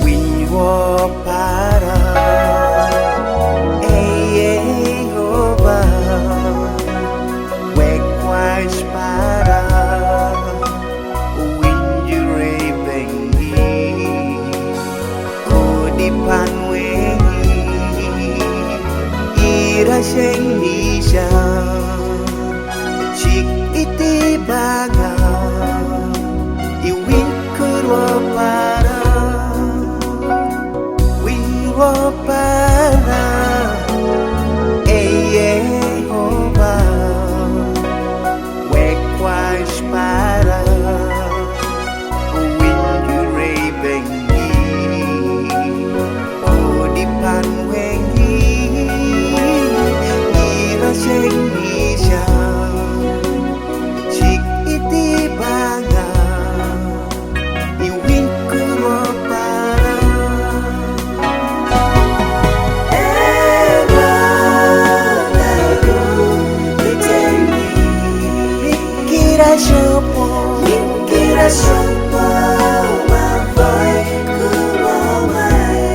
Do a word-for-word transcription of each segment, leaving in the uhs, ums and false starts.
Winjrwok para, ey Jehova, wek kwac para uwinjre beng'i. Kodi pan weng'i ira ceng' nica, cik iti bang'a, iwinj ku rwo para, winj rwo para, ey Jehova, wek kwac para uwinjre beng'i. Kodi pan weng'i ira ceng' nica, cik iti bang'a, iwinj ku rwo para. Kira copo, kira copo, ma voi ku Roma e.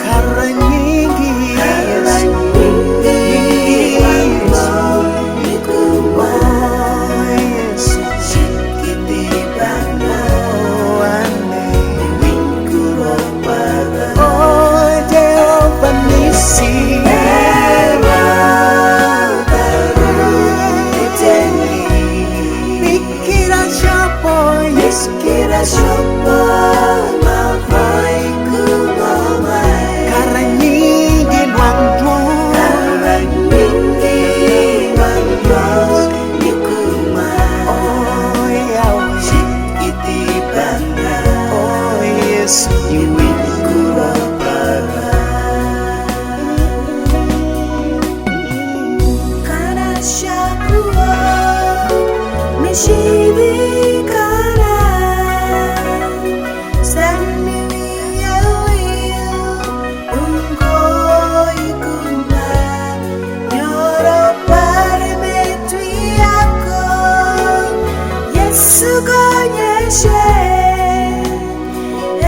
Kara nyingi Yesu, nyingi Yesu, oh, Yesu. Oh, Jehovah Nissi. Kira copo, Yesu, kira copo, ma voi ku Roma e. Kara nyingi nwang' dwong'. Kara nyingi nwang' dwong'. Nyikuma, oh, yawa, cik iti bang'a. Oh, Yesu, iwinj ku rwo para. Kana shakuo, mishidi kana, sani wiya wil. Ungo i kuma, nyoro pare m'etwi ako. Yesu gonye cen,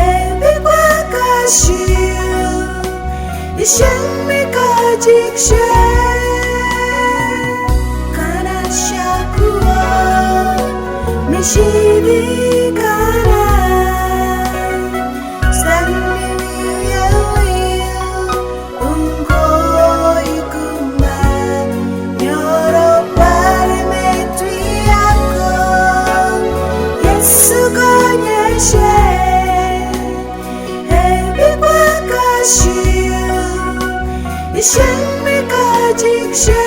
ebikwako cil, i ceng mi kajik cen. Kana shakuo, mishidi kana, sani wiya wil. Ungo i kuma, nyoro pare m'etwi ako. Yesu gonye cen, ebikwako cil, i ceng mi kajik cen.